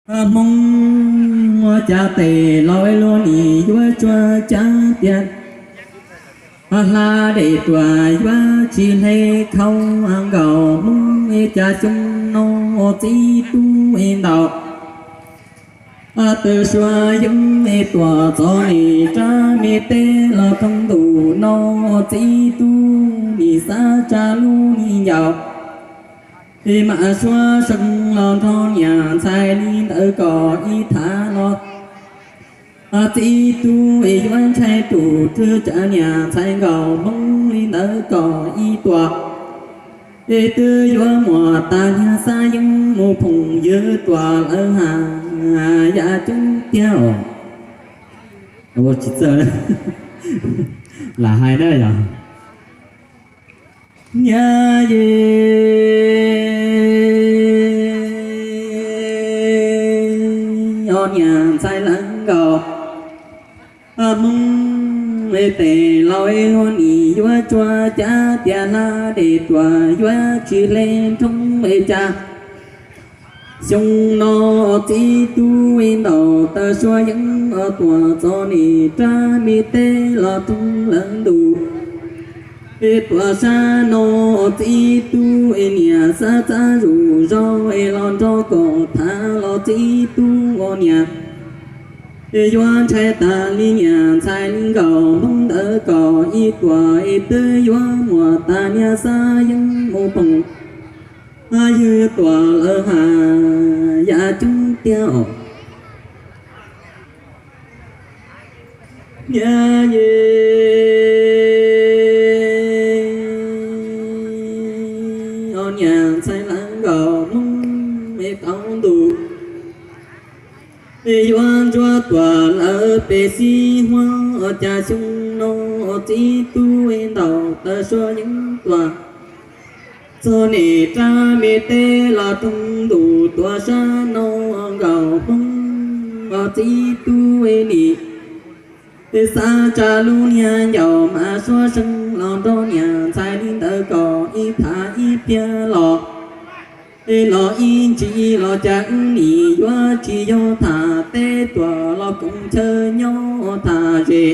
Hmoob ua cas tes los luag nim yuav tsuas cav tias, hla dej tuaj yuav tsis hle khau nkaus. Hmoob cas xyoo no txiv tub ntau, tawm suav yeeb tuaj txog nim rab me teb los rooj ntuj no, txiv tub nim xav tsa lub niag ncaus, es mam suav seej los nrog niam ntxhais li ntawd kom ib tham los. Txiv tub es yuav ntshai tus twg tsa niam ntxhais nkaus. Hmoob li ntawd kom ib tuaj, es twb yuav muaj tas niag xav yeeb mus phoom ywg tuaj lawm has, yam coob tiag os. Tsis txawj lam hais na yog. Niam yej, niam ntxhais lawv nkaus, Hmoob tes laus luag nim yuav tsuas cav tias hla dej tuaj yuav tsis hle nroo li cas. Xyoo no txiv tub ntau, tawm suav yeeb tuaj txog nim rab me teb los rooj lawm ntuj. Es tuaj sab no txiv tub es niam xav txav zuj zog es los nrog koj tham los txiv tub ua niam. Es yuav ntshai tas li niam ntxhais li nkaus. Hmoob ntawd kom ib tuaj es twb yuav muaj tas niag xav yeeb mus phoom ywg tuaj lawm has, yam coob tiag os. Niam yej, niam ntxhais lawv nkaus. Hmoob me qaum ntuj es yuav ntsuab tuaj lawm pem xib huab, cas xyoo no txiv tub ntau, tawm suav yeeb tuaj txog nim rab me teb los rooj ntuj. Tuaj sab no nkaus. Hmoob txiv tub nim xav tsa lub niag ncaus, mam suav seej los nrog niam ntxhais li ntawd kom ib tham ib pliag los. Es los ib ntsis los cas wb nim yuav tsis yog tham teb tuaj los koom chaw nyob tham ze,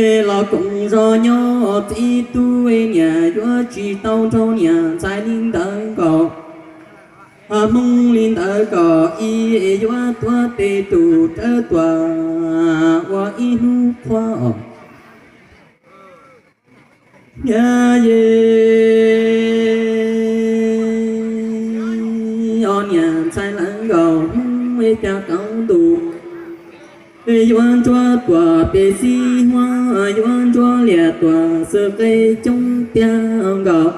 es los koom zos nyob. Txiv tub niam yuav tsis tau nrog niam ntxhais li ntawd nkaus. Hmoob li ntawd kom ib yuav tuav tes rus rawv tuaj ua ib hnub qhuav os. Niam yej, niam ntxhais lawv nkaus. Hmoob cas qaum ntuj es yuav ntsuab tuaj pem xib huab, yuav ntsuab liaj tuaj xwb, qe coob tiag nkaus.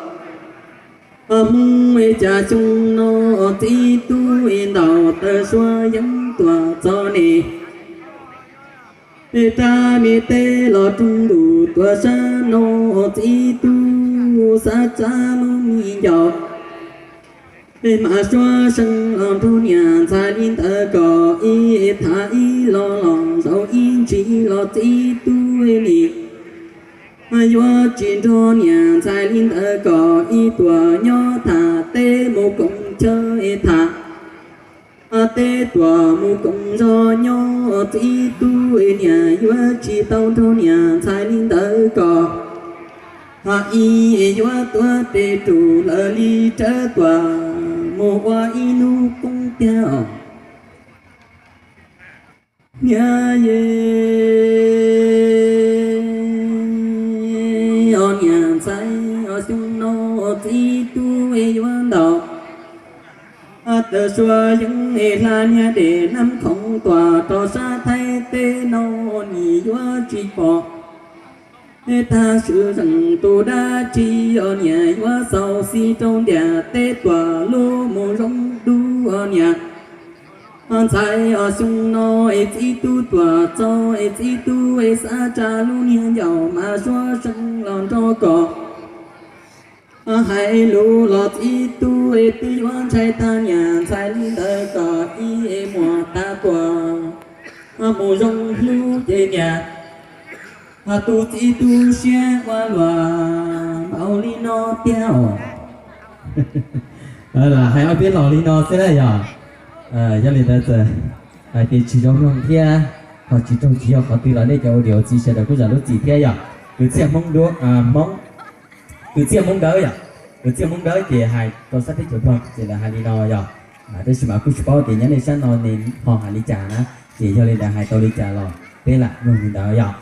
Hmoob cas xyoo no txiv tub ntau, tawm suav yeeb tuaj txog nim rab me teb los rooj ntuj. Tuaj sab no txiv tub xav tsa lub niag ncaus, es mam suav seej los nrog niam ntxhais li ntawd kom ib tham ib los los zaum ib ntsis los txiv tub nim yuav tsis nrog niam ntxhais li ntawd kom ib tuaj nyob tham teb mus koom chaw tham teb tuaj mus koom zos nyob. Txiv tub niam yuav tsis tau nrog niam ntxhais li ntawd kom ib yuav tuav tes rus lawv li rawv tuaj mus ua ib hnub qoob tiag os. Niam yej, niam ntxhais, xyoo no txiv tub yuav ntau, tawm suav yeeb hla niag dej Nab Khoom tuaj rau sab Thaib teb no, nim yuav tsis pom. Tag sim zeem tus dab tsi os niam yuav xaus xis rau ntiaj teb tuaj lub mus zoo dub os niam. Ntxhais os, xyoo no es txiv tub tuaj txog es txiv tub es xav tsa lub niag ncaus mas suav seej los nrog koj hais lus los txiv tub es twb yuav ntshai tag niam ntxhais li ntawd kom ib es muam tas tuaj mus zoo hlub ces niam tus txiv tub siab ua luaj npaum li no tiag os. Hais ob peb los li no xwb na yog. Yog li ntawd txawm hais tias tsis zoo mloog thiab ho tsis raug tsis yog qhov twg los nej cov ua niam ua txiv sawv daws kuj zam lub txim thiab yog. Kwv txhiaj Hmoob Dawb, Hmoob, kwv txhiaj Hmoob Dawb yog, kwv txhiaj Hmoob Dawb ces hais rau sab teb chaws Nplog ces lawv hais li no yog. Tab sis mas kuj tsis paub tias nyob nej sab no nws ho hais li cas na, ces yog li ntawd hais tau li cas los peb lam mloog li ntawd yog.